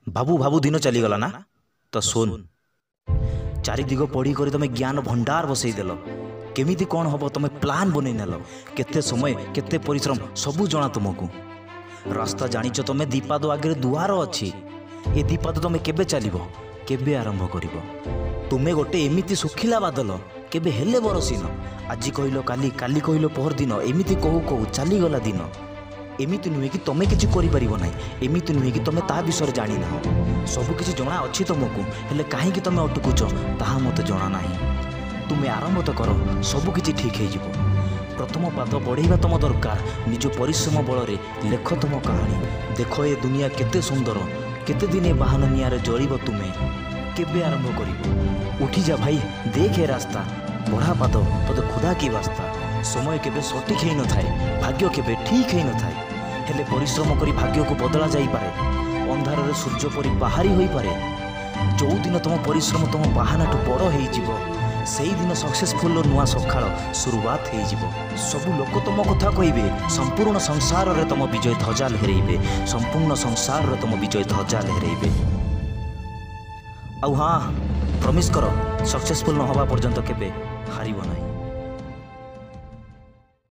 ଭାବୁ ଭାବୁ ଦିନ ଚାଲିଗଲା ନା? ତ ଶୁଣ, ଚାରିଦିଗ ପଢ଼ି କରି ତମେ ଜ୍ଞାନ ଭଣ୍ଡାର ବସେଇଦେଲ। କେମିତି କ'ଣ ହେବ ତମେ ପ୍ଲାନ୍ ବନେଇ ନେଲ। କେତେ ସମୟ, କେତେ ପରିଶ୍ରମ, ସବୁ ଜଣା ତୁମକୁ। ରାସ୍ତା ଜାଣିଛ ତମେ, ଦିପାଦ ଆଗରେ ଦୁଆର ଅଛି। ଏ ଦିପାଦ ତମେ କେବେ ଚାଲିବ, କେବେ ଆରମ୍ଭ କରିବ? ତୁମେ ଗୋଟେ ଏମିତି ଶୁଖିଲା ବାଦଲ, କେବେ ହେଲେ ବରସିନ। ଆଜି କହିଲ କାଲି, କାଲି କହିଲ ପହରଦିନ, ଏମିତି କହୁ କହୁ ଚାଲିଗଲା ଦିନ। ଏମିତି ନୁହେଁ କି ତମେ କିଛି କରିପାରିବ ନାହିଁ, ଏମିତି ନୁହେଁ କି ତମେ ତା ବିଷୟରେ ଜାଣିନାହ। ସବୁକିଛି ଜଣା ଅଛି ତୁମକୁ, ହେଲେ କାହିଁକି ତମେ ଅଟକୁଛ ତାହା ମୋତେ ଜଣା ନାହିଁ। ତୁମେ ଆରମ୍ଭ ତ କର, ସବୁକିଛି ଠିକ୍ ହେଇଯିବ। ପ୍ରଥମ ପାଦ ବଢ଼େଇବା ତୁମ ଦରକାର। ନିଜ ପରିଶ୍ରମ ବଳରେ ଲେଖ ତୁମ କାହାଣୀ। ଦେଖ ଏ ଦୁନିଆ କେତେ ସୁନ୍ଦର। କେତେ ଦିନ ଏ ବାହାନ ନିଆଁରେ ଜଳିବ ତୁମେ? କେବେ ଆରମ୍ଭ କରିବ? ଉଠିଯା ଭାଇ, ଦେଖ ଏ ରାସ୍ତା, ବଢ଼ା ପାଦ, ତୋତେ ଖୁଦା କି ବାସ୍ତା। ସମୟ କେବେ ସଠିକ୍ ହେଇନଥାଏ, ଭାଗ୍ୟ କେବେ ଠିକ୍ ହେଇନଥାଏ, ହେଲେ ପରିଶ୍ରମ କରି ଭାଗ୍ୟକୁ ବଦଳା ଯାଇପାରେ। ଅନ୍ଧାରରେ ସୂର୍ଯ୍ୟ ପରି ବାହାରି ହୋଇପାରେ। ଯେଉଁଦିନ ତୁମ ପରିଶ୍ରମ ତୁମ ବାହାନାଠୁ ବଡ଼ ହେଇଯିବ, ସେଇଦିନ ସକ୍ସେସଫୁଲ୍ର ନୂଆ ସକାଳ ସୁରୁଆତ ହେଇଯିବ। ସବୁ ଲୋକ ତୁମ କଥା କହିବେ, ସମ୍ପୂର୍ଣ୍ଣ ସଂସାରରେ ତୁମ ବିଜୟ ଧ୍ୱଜା ଲହେରେଇବେ, ସମ୍ପୂର୍ଣ୍ଣ ସଂସାରରେ ତୁମ ବିଜୟ ଧ୍ୱଜା ଲହେରେଇବେ। ଆଉ ହଁ, ପ୍ରମିସ୍ କର, ସକ୍ସେସଫୁଲ୍ ନ ହେବା ପର୍ଯ୍ୟନ୍ତ କେବେ ହାରିବ ନାହିଁ।